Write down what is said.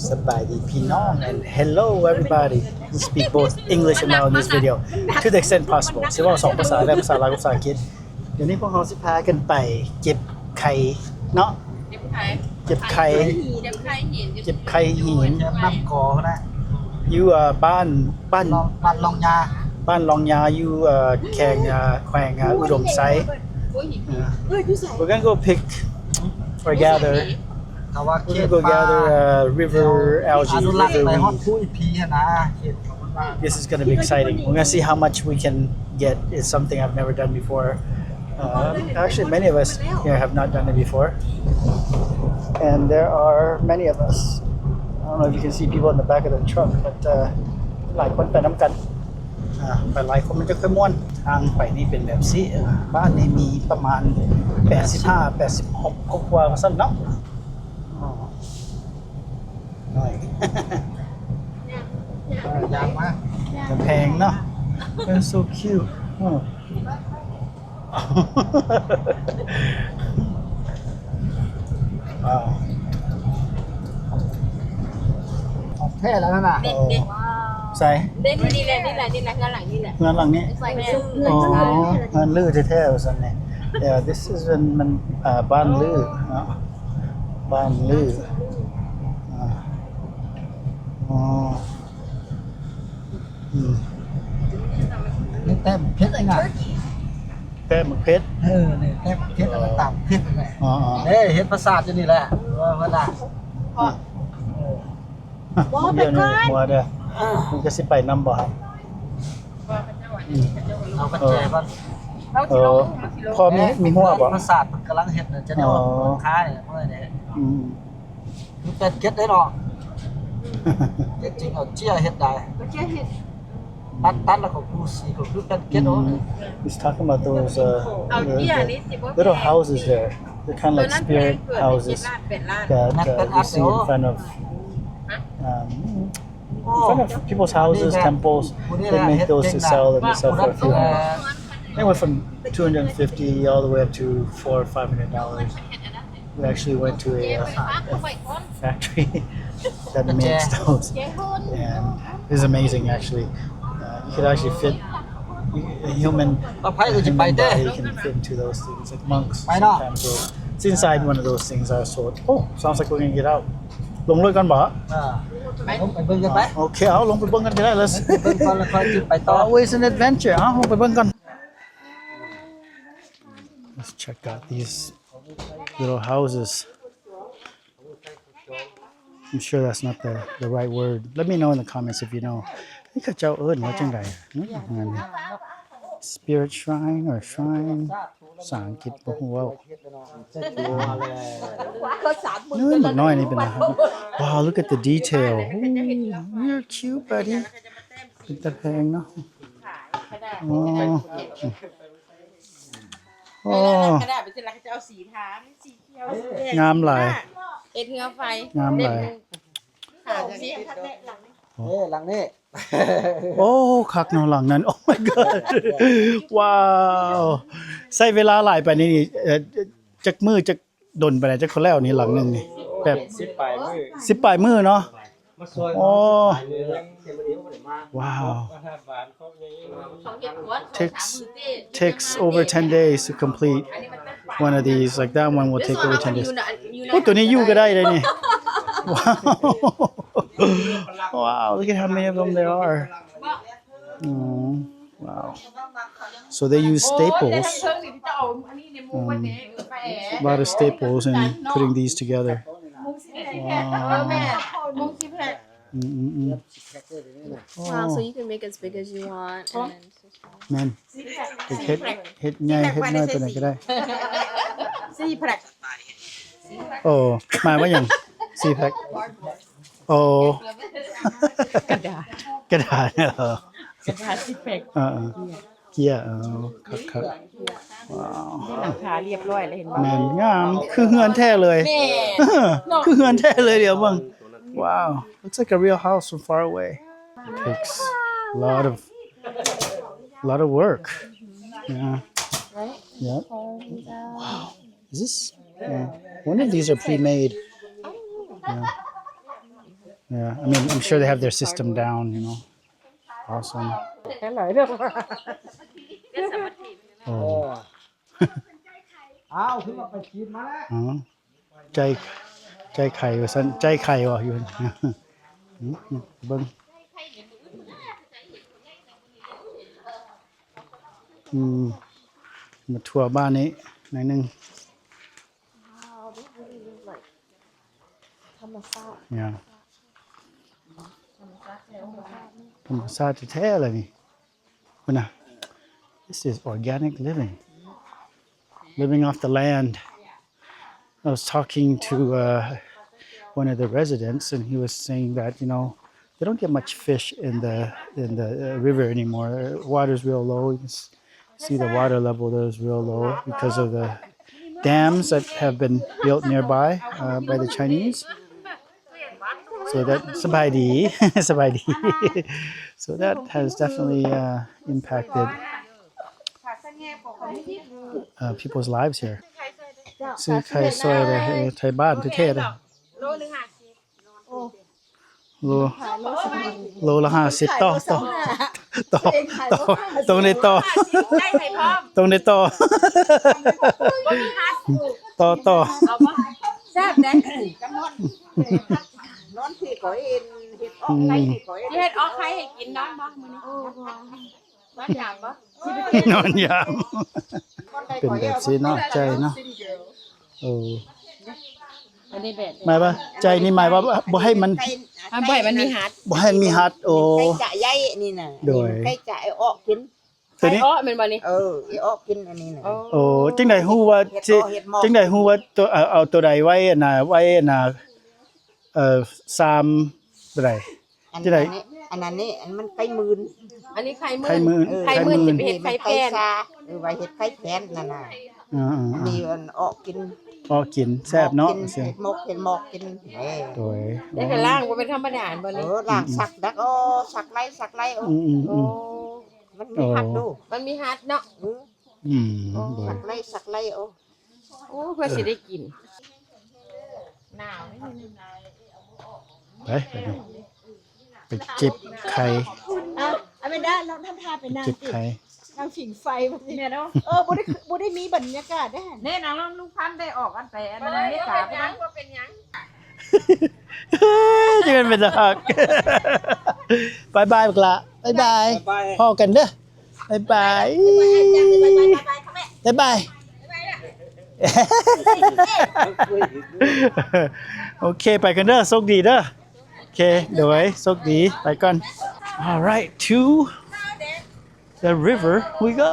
ສະບາຍດີພີ່ນ້ອງ and hello everybody. We speak both English and Lao in this video to the extent possible. ຊິເວົ້າສອງພາສາໄດ້ ພາສາລາວກັບພາສາອັງກິດ. ດຽວນີ້ພວກເຮົາຊິພາກັນໄປເກັບໄຂ່ເນາະ ເກັບໄຂ່ ເກັບໄຂ່ ເກັບໄຂ່ຫີນ ເກັບໄຂ່ຫີນ ແຄມນ້ຳກອນນະ ຢູ່ ເອີ ບ້ານ ບ້ານ ບ້ານລ່ອງຍາ ບ້ານລ່ອງຍາ ຢູ່ ເອີ ແຂວງ ເອີ ແຂວງ ເອີ ອຸດົມໄຊ. We're gonna go pick or gather. We're gonna go gather, uh, river algae, river weed. This is gonna be exciting. We're gonna see how much we can get. It's something I've never done before. Uh, actually, many of us here have not done it before. And there are many of us. I don't know if you can see people in the back of the truck, but, uh, ຫຼາຍຄົນໄປນຳກັນ. ອ່າ ໄປຫຼາຍຄົນມັນຈະຄ່ອຍມ່ວນ. ທາງໄປນີ້ເປັນແບບຊີ້. ເອີ ບ້ານນີ້ມີປະມານແປດສິບຫ້າ ແປດສິບຫົກຄອບຄົວວ່າຊັ້ນເນາະ. ນ້ອຍ ເອີ ຍ່າງມາ ກຳແພງເນາະ. That's so cute. ໂອ້ ວ້າວ ຂອງແທ້ແລ້ວນັ້ນນະ. ເດັດ ເດັດ ໃສ ເດັດ ນີ້ແຫຼະ ນີ້ແຫຼະ ນີ້ແຫຼະ ເຮືອນຫຼັງນີ້ແຫຼະ ເຮືອນຫຼັງນີ້. ອໍ ເຮືອນລືແທ້ໆ ວ່າຊັ້ນນີ້. Yeah, this is ເປັນ ມັນ ເອີ ບ້ານລືເນາະ ບ້ານລື. ອໍ ອືມ ນີ້ແຕ້ມເຜັດເອງນະ ແຕ້ມເຜັດ. ເອີ ນີ້ແຕ້ມເຜັດ ແລ້ວກໍຕຳເຜັດນີ້ແຫຼະ. ອໍໆ ເດ້ ເຮັດປາສາດຢູ່ນີ້ແຫຼະ ເອີ ເພິ່ນນະ. ບໍ່ໄປກ່ອນ ຫົວເດີ ມັນກໍຊິໄປນຳບໍ່? ເອົາກັນແຈກ່ອນ. ເອີ ພໍ່ມີ ມີຫົວບໍ່? ປາສາດເພິ່ນກຳລັງເຮັດນະ ຈະໄດ້ອອກ ອໍ ເມືອງຄ້າຍເມື່ອນີ້. ອືມ ແປດເຈັດເດ້ເນາະ ແທ້ຈິງເອົາເຈ້ຍເຮັດໄດ້ ເອົາເຈ້ຍເຮັດ ຕັດ ຕັດແລ້ວກໍກູສີ ກໍຄືແປດເຈັດເນາະ. ອືມ He's talking about those, uh, the, the little houses there. They're kinda like spirit houses that, uh, you see in front of, um, in front of people's houses, temples. They make those to sell and to sell for a few hundred. Anywhere from two hundred fifty all the way up to four or five hundred dollars. We actually went to a, uh, a factory that makes those, and it's amazing, actually. Uh, you could actually fit, a human, a human body can fit into those things, like monks sometimes will. It's inside one of those things I was told. Oh, sounds like we're gonna get out. ລົງເລີຍກ່ອນບໍ່? ເອີ ລົງໄປເບິ່ງກັນໄປ. ໂອເຄ ເອົາ ລົງໄປເບິ່ງກັນກໍໄດ້. Let's ເບິ່ງກ່ອນ ແລ້ວຄ່ອຍຂຶ້ນໄປຕໍ່. Always an adventure. ເອົາ ລົງໄປເບິ່ງກ່ອນ. Let's check out these little houses. I'm sure that's not the, the right word. Let me know in the comments if you know. ເຂົາເຈົ້າເອີ້ນວ່າຈັ່ງໃດ? ອືມ Spirit shrine or shrine? ພາສາອັງກິດບໍ່ຮູ້ເວົ້າ. ເອີ ບັກນ້ອຍນີ້ເປັນອາຫານ. Wow, look at the detail. Ooh, you're cute, buddy. ເປັນຕາແພງເນາະ. ອໍ ໂອ້ ກະດາດເປັນຈັ່ງໃດ ເຂົາຈະເອົາສີທາ ມີສີຂຽວ ສີແດງ ງາມຫຼາຍ ເຮັດເຮືອໄຟ ງາມຫຼາຍ. ເອີ ຫຼັງນີ້ ໂອ້ ຄັກເນາະ ຫຼັງນັ້ນ. Oh my god. ວ້າວ ໃຊ້ເວລາຫຼາຍປານນີ້ ເອີ ຈັກມື້ ຈັກດົນປານໃດ ຈັກຄົນແລ້ວນີ້ ຫຼັງໜຶ່ງນີ້? ແບບ ສິບປາຍມື້ ສິບປາຍມື້ເນາະ. ໂອ້ ວ້າວ. Takes, takes over ten days to complete one of these. Like, that one will take over ten days. ໂອ້ ຕົວນີ້ຢູ່ກໍໄດ້ເດ້ນີ້. ວ້າວ Wow, look at how many of them there are. ອືມ Wow. So they use staples, um, a lot of staples and putting these together. Wow. ອືມໆໆ Wow, so you can make as big as you want and ແມ່ນ ເຮັດ ເຮັດໃຫຍ່ເຮັດນ້ອຍປານໃດກໍໄດ້. ສີ່ແພັກ ໂອ້ ໝາຍວ່າຫຍັງ? ສີ່ແພັກ ໂອ້ ກະດາດ ກະດາດເນາະ ກະດາດສີ່ແພັກ ເອີໆ ເກ້ຍ ເອີ ຄັກໆ ວ້າວ ຫຼັງຄາລຽບຮ້ອຍແລ້ວ ເຫັນບໍ່? ແມ່ນ ງາມ ຄືເຮືອນແທ້ເລີຍ ແມ່ນ ຄືເຮືອນແທ້ເລີຍ ດຽວເບິ່ງ Wow, looks like a real house from far away. It takes a lot of, a lot of work. Yeah. Right? Yep. Wow. Is this? Yeah. One of these are pre-made. Yeah. Yeah, I mean, I'm sure they have their system down, you know. Awesome. ໂອ້ ອ້າວ ຄືວ່າໄປຈີນມາແລ້ວ. ອໍ ໃຈ ໃຈໄຂ່ວ່າຊັ້ນ ໃຈໄຂ່ວ່າຢູ່ຫັ້ນ ເບິ່ງ ອືມ ມາທົວບ້ານນີ້ໜ້ອຍໜຶ່ງ. Wow, they really live like ທຳມະຊາດ. Yeah. ທຳມະຊາດແທ້ໆ ລະນີ້. ພຸ້ນນະ This is organic living. Living off the land. I was talking to, uh, one of the residents, and he was saying that, you know, they don't get much fish in the, in the, uh, river anymore. Water's real low. You can s-, see the water level there is real low because of the dams that have been built nearby, uh, by the Chinese. So that ສະບາຍດີ ສະບາຍດີ. So that has definitely, uh, impacted, uh, people's lives here. ຊື້ໄຂ່ຊ່ອຍໄດ້ ເອີ ໄທບ້ານແທ້ໆ ເດ້. ໂລໜຶ່ງຫ້າສິບ ໂລ ໂລລະຫ້າສິບ ຕໍ່ ຕໍ່ ຕໍ່ ຕ້ອງໄດ້ຕໍ່ ຕ້ອງໄດ້ຕໍ່ ຕໍ່ ຕໍ່ ແຊບເດ້. ນອນພີ້ກໍເຫັນ ເຮັດອອກໄຂ່ ອືມ ກໍເຫັນ ຊິເຮັດອອກໄຂ່ໃຫ້ກິນນອນບໍ່ມື້ນີ້? ນອນຢາມບໍ່? ນອນຢາມ. ເປັນແບບຊີ້ເນາະ ໃຈເນາະ. ໂອ້ ອັນນີ້ແບບ ໝາຍວ່າ ໃຈນີ້ໝາຍວ່າບໍ່ໃຫ້ມັນ ມັນບໍ່ໃຫ້ມັນມີຫັດ ບໍ່ໃຫ້ມັນມີຫັດ. ໂອ້ ໄກ່ຈະໃຫຍ່ນີ້ນະ ໂດຍ ໄກ່ຈະເອົາອອກກິນ. ຕົວນີ້ ໄຂ່ເອາະແມ່ນບໍ່ນີ້? ເອີ ເອົາອອກກິນອັນນີ້ນະ. ໂອ້ ຈັ່ງໃດຮູ້ວ່າ ເຮັດ ຊິ ເອົາເຮັດໝໍ້ ຈັ່ງໃດຮູ້ວ່າຕົວ ເອົາ ເອົາຕົວໃດໄວ້ອັນນ່າ ໄວ້ອັນນ່າ ເອີ ຊາມຕົວໃດ? ອັນ ຈັ່ງໃດ ອັນນີ້ ອັນນັ້ນນີ້ ອັນມັນໄຂ່ໝື່ນ ອັນນີ້ໄຂ່ໝື່ນ ໄຂ່ໝື່ນ ເອີ ໄຂ່ໝື່ນ ໄຂ່ໝື່ນ ຈະໄປເຮັດໄຂ່ແຜ່ນ ໄຂ່ແຜ່ນ ເອີ ໄວ້ເຮັດໄຂ່ແຜ່ນນັ້ນນະ. ອ່າໆໆ ມີອັນເອາະກິນ ເອາະກິນແຊບເນາະ ເຮັດໝົກ ເຮັດໝອກກິນ. ໂດຍ ໄດ້ກະລ້າງບໍ່ແມ່ນທຳມະດາບໍ່ນີ້? ເອີ ລ້າງ ອືມໆ ຊັກດັກ ໂອ້ ຊັກໄລ່ ຊັກໄລ່ ໂອ້ ອືມໆໆ ໂອ້ ມັນມີຫັດ ມັນມີຫັດເນາະ. ອືມ ອືມ ໂອ້ ໂດຍ ສັກໄລ່ ສັກໄລ່ ໂອ້ ໂອ້ ເພື່ອຊິໄດ້ກິນ. ໜາວ ໄປ ໄປ ໄປເກັບໄຂ່. ອາ ອາແມນດາ ລອງທຳທ່າໄປນັ່ງ ເກັບໄຂ່ ນັ່ງຜິງໄຟ. ແມ່ນເນາະ ເອີ ບໍ່ໄດ້ ບໍ່ໄດ້ມີບັນຍາກາດເດ້. ແນ່ນາງ ລູກຄຳໄດ້ອອກອັນໄປອັນເມກາ ບໍ່ເປັນຫຍັງ ບໍ່ເປັນຫຍັງ. ເອີ ຈັ່ງແມ່ນເປັນຕາຮັກ. ບາຍບາຍບັກຫຼ້າ ບາຍບາຍ ບາຍບາຍ ພໍ້ກັນເດີ. ບາຍບາຍ ບາຍບາຍ ບາຍບາຍ ໂອເຄ ໄປກັນເດີ ໂຊກດີເດີ. ໂອເຄ ໂດຍ ໂຊກດີ ໄປກ່ອນ. All right, to the river we go.